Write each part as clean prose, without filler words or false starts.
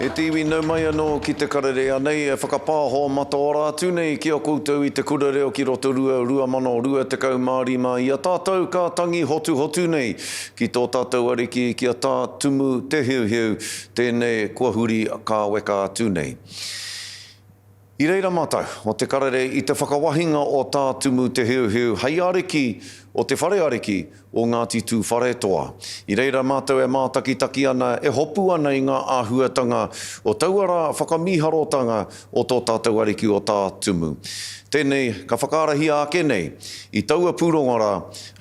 E te iwi nau mai anō ki te karere anei e whakapāho mataora atu nei ki a koutou i te Kura Reo ki Rotorua 2025 i a tātou ka tangi hotuhotu nei ki tō tātou Ariki ki a Tā Tumu Te Heuheu tēnei kua huri kāweka atu nei. I reira mātou o te karere i te whakawahinga o Tā Tumu Te Heuheu hei ariki o te whare ariki o Ngāti Tūwharetoa. I reira mātou e mātakitaki ana, e hopu ana i ngā āhuatanga o taua rā whakamīharotanga o tō tātou ariki o Tā Tumu. Tēnei ka whakaarahia ake nei i taua pūrongo rā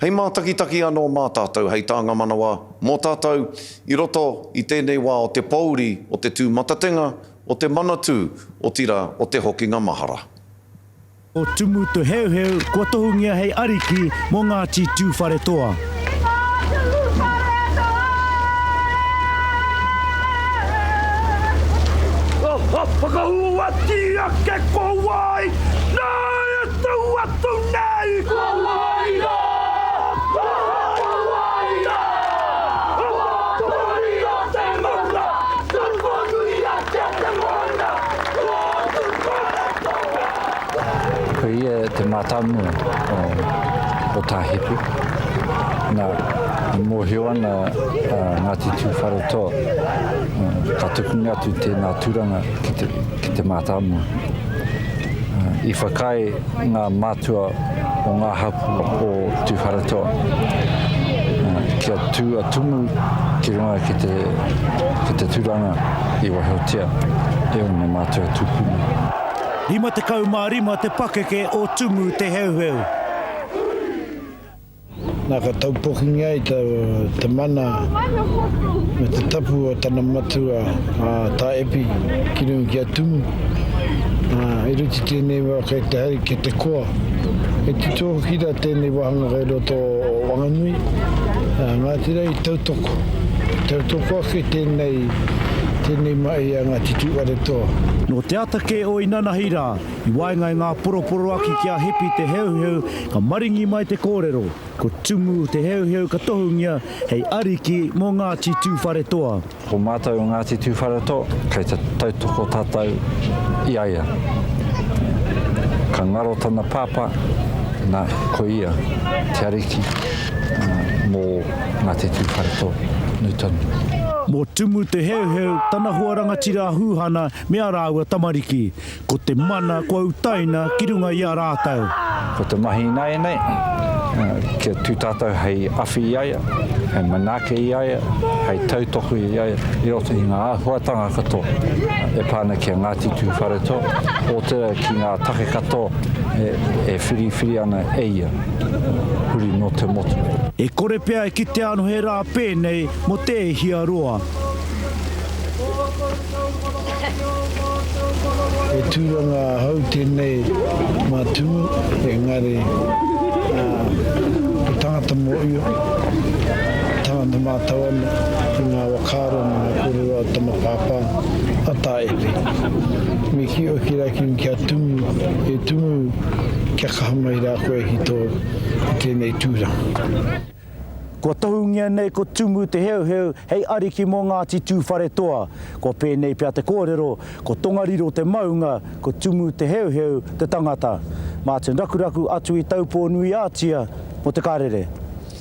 hei mātakitaki anō mā tātou hei tānga manawa mō tātou i roto i tēnei wā o te pōuri o te tūmatatenga o te Manatū, otirā, o te hokinga mahara. Ko Tumu Te Heuheu kua tohungia hei ariki mō Ngāti Tūwharetoa. Whakahuatia ke ko wai nā e tū atu nei! Ko wai rā! Ko wai rā! Toria te maunga, Tuponuiatia te moana, Ko Tūwharetoa! Ko ia te mātāmua o Tā Hepi. Nā, e mōhio ana a Ngāti Tūwharetoa, ka tukuna atu tēnā tūranga ki te, ki te mātāmua. I whakaae ngā mātua o ngā hapū o Tūwharetoa kia tū a Tumu ki runga ki te, ki te tūranga i waihotia e ōna mātua tūpuna. 55 te pakeke o Tumu Te Heuheu. Nā ka taupokingia ai te mana me te tapu o tana matua a Tā Epi ki runga ki a Tumu. Ā, i roto i tēnei wā kei te hari, kei te koa. E tito hoki rā tēnei wāhanga kei roto o Wanganui, ā, Ngāti Rei i tautoko. I tautoko ake tēnei, tēnei mahi a Ngāti Tūwharetoa. Nō te ata kē o inanahi rā, I waenga i ngā poroporoaki ki a Hepi Te Heuheu ka maringi mai te kōrero, ko Tumu Te Heuheu ka tohungia hei ariki mō Ngāti Tūwharetoa. Ko mātou o Ngāti Tūwharetoa, kei te tautoko tātou i a ia. Ka ngaro tana pāpā, nā, ko ia te ariki mō Ngāti Tūwharetoa, nui tonu. Mō Tumu Te Heuheu, tana hoa rangatira a Hūhana me ā rāua tamariki. Ko te mana kua utaina ki runga i a rātou. Ko te mahi ināianei, kia tū tātou hei awhi i a ia, hei manaaki i a ia, hei tautoko i a ia i roto i ngā āhuatanga katoa e pā ana ki a Ngāti Tūwharetoa, otirā ki ngā take katoa e whiriwhiri ana e ia, huri nō te motu. E kore pea e kitea anō he rā pēnei mō te e hia roa. He tūranga hou tēnei mā Tumu, engari he tangata mōhio, he tangata mātau ana ki ngā whakaaro me ngā kōrero a tana pāpā, a Tā Epe. Me kī hoki rā ki a Tumu, e Tumu, kia kaha mai rā koe ki tō, ki tēnei tūranga. Kua tohungia nei ko Tumu Te Heuheu hei ariki mō Ngāti Tūwharetoa. Kua pēnei pea te kōrero, ko Tongariro te maunga, ko Tumu Te Heuheu te tangata. Martin Rakuraku atu i Taupō-nui-ā-Tia mō Te Karere.